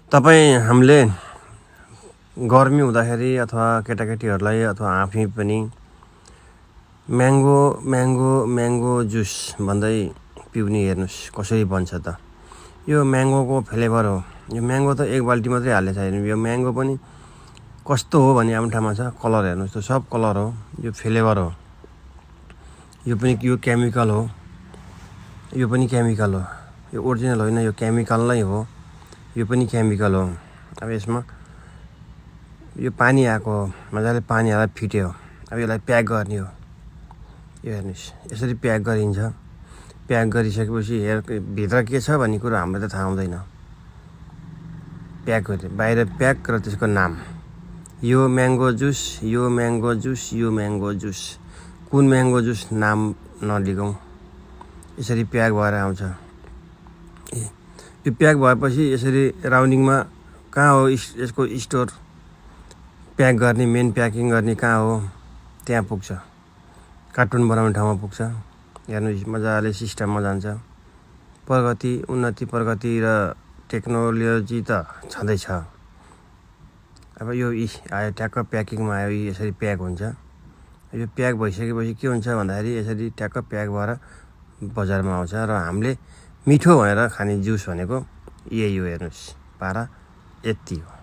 हामीले गर्मी हुँदाखेरि अथवा केटाकेटीहरूलाई अथवा आफै पनि म्याङ्गो जुस भन्दै पिउने हेर्नुहोस् कसरी बन्छ त। यो म्याङ्गोको फ्लेभर हो। यो म्याङ्गो त एक बाल्टी मात्रै हाल्ने छैन। यो म्याङ्गो पनि कस्तो हो भन्ने आफ्नो ठाउँमा छ। कलर हेर्नुहोस् त, सब कलर हो। यो फ्लेभर हो। यो केमिकल हो। यो पनि केमिकल हो। यो ओरिजिनल होइन, यो केमिकल नै हो। यो पनि केमिकल हो। अब यसमा यो पानी आएको हो, मजाले पानी हालेर फिट्यो। अब यसलाई प्याक गर्ने हो। यो हेर्नुहोस्, यसरी प्याक गरिन्छ। प्याक गरिसकेपछि भित्र के छ भन्ने कुरो हामीलाई त थाहा हुँदैन। प्याक गरे बाहिर प्याक र त्यसको नाम, यो म्याङ्गो जुस, यो म्याङ्गो जुस, यो म्याङ्गो जुस। कुन म्याङ्गो जुस नाम नलिगौँ। यसरी प्याक भएर आउँछ। यो प्याक भएपछि यसरी राउन्डिङमा कहाँ हो यसको स्टोर, प्याक गर्ने, मेन प्याकिङ गर्ने कहाँ हो, त्यहाँ पुग्छ। कार्टुन बनाउने ठाउँमा पुग्छ। हेर्नुहोस् मजाले सिस्टममा जान्छ। उन्नति प्रगति र टेक्नोलोजी त छँदैछ। अब यो आयो ट्याक्क प्याकिङमा आयो, यसरी प्याक हुन्छ। यो प्याक भइसकेपछि के हुन्छ भन्दाखेरि यसरी ट्याक्क प्याक भएर बजारमा आउँछ र हामीले मिठो भनेर खाने जुस भनेको यही हो। हेर्नुहोस् पारा यति हो।